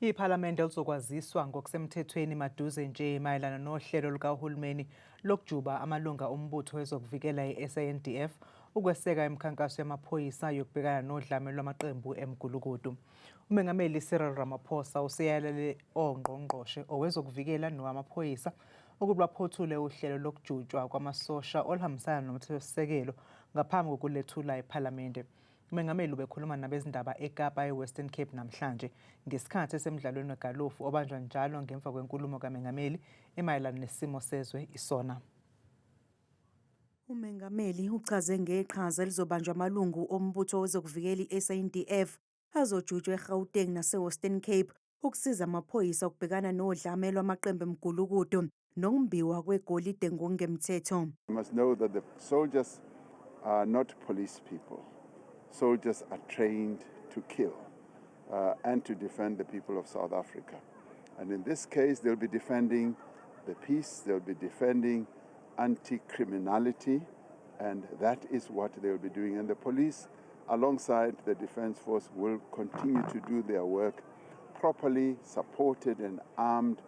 Iphalamende lizokwaziswa ngokusemthethweni maduze nje mayelana nohlelo lukahulumeni lokujuba amalunga ombutho wezokuvikela i-SANDF ukweseka imikhankaso yamaphoyisa yokubhekana nodlame lwamaqembu emgulukudu. UMengameli Cyril Ramaphosa useyalele ongqongqoshe owezokuvikela nowamaphoyisa ukuba baphothule uhlelo lokujutshwa kwamasosha oluhambisana nomthethosisekelo ngaphambi kokulethula ePhalamende. UMengameli ubekhuluma nabezindaba eKapa eWestern Cape namhlanje ngesikhathi esemdlalweni wegalofu obanjwa njalo ngemva kwenkulumo kaMengameli emayelana nesimo sezwe isona. UMengameli uchaze ngeqhaza elizobanjwa amalungu ombutho wezokuvikela i-SANDF azojutshwa eGauteng nase-Western Cape ukusiza amaphoyisa ukubhekana nodlame lwamaqembu emgulukudu nokumbiwa kwegolide ngokungemthetho. You must know that the soldiers are not police people. Soldiers are trained to kill and to defend the people of South Africa. And in this case, they'll be defending the peace, they'll be defending anti criminality, and that is what they'll be doing. And the police, alongside the Defense Force, will continue to do their work properly supported and armed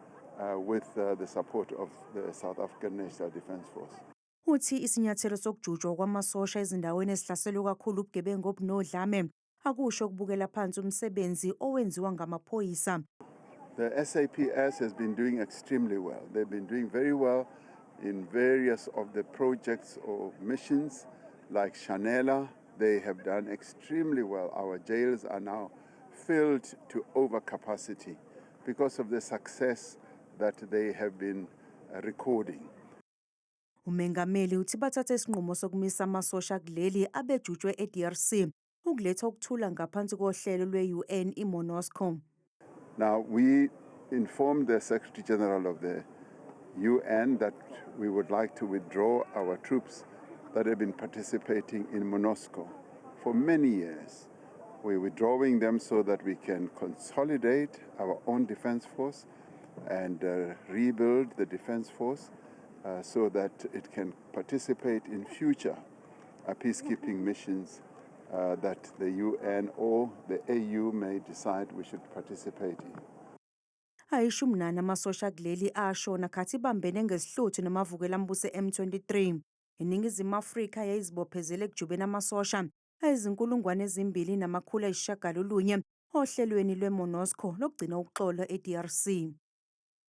with the support of the South African National Defense Force. Uthi isinyathelo sokujutshwa kwamasosha ezindaweni ezihlaselwe kakhulu ubugebengu obunodlame akusho ukubukela phansi umsebenzi owenziwa ngamaphoyisa. The SAPS has been doing extremely well. They've been doing very well in various of the projects or missions like Shanela. They have done extremely well. Our jails are now filled to overcapacity because of the success that they have been recording. Umengameli uthi bathathe isinqumo sokumisa amasosha kuleli abejutshwe e-DRC ukuletha ukuthula ngaphansi kohlelo lwe-UN iMONUSCO. Now, we informed the Secretary General of the UN that we would like to withdraw our troops that have been participating in MONUSCO for many years. We're withdrawing them so that we can consolidate our own defense force and rebuild the defense force so that it can participate in future peacekeeping missions that the UN or the AU may decide we should participate in. 14 amasosha kuleli ashona khathi ibambene ngesihluthu namavukelambuso M23. INingizimu Afrika yayizibophezele ekujubeni amasosha ayizinkulungwane 2,900 ohlelweni lweMONUSCO lokugcina uxolo e-DRC.